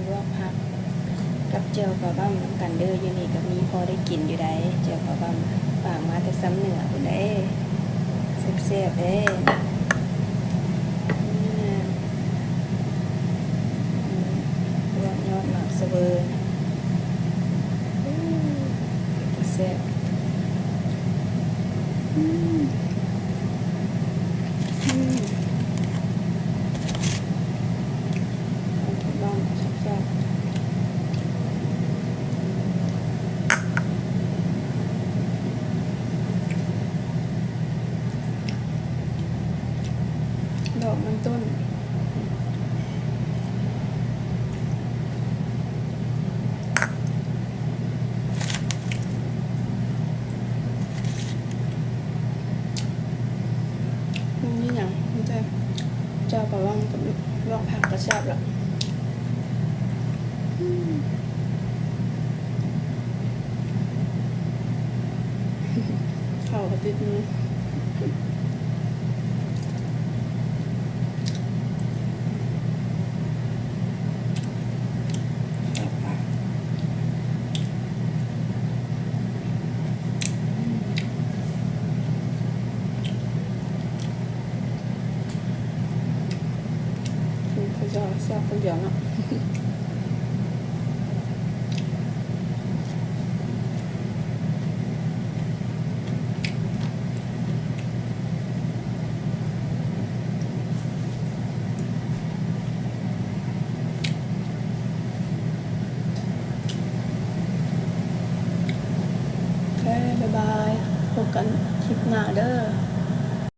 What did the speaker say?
ລວກຜັກກັບແຈ່ວປາບ້າງນຳກັນເດີ້. ຢູ່ນີ້ກໍມີພໍໄດ້ກິນຢູ່ໃດ ແຈ່ວປາບ້າງ ຝາກມາແຕ່ຊຳເໜືອພຸ້ນເດ້. ແຊບໆເດ້. ອືມ ລວກຍອດໝາກສະເວີ ອືມ ເປັນຕາແຊບ. ອືມ ອືມ ເອົາໄປລອງແຊບໆ ດອກມັນຕົ້ນ. ບໍ່ມີຫຍັງ ມີແຕ່ແຈ່ວປາບ້າງກັບລວກຜັກກໍແຊບລະ. ເຂົ້າກໍຕິດມື. ກິນຜູ້ດຽວ ແຊບຜູ້ດຽວເນາະ.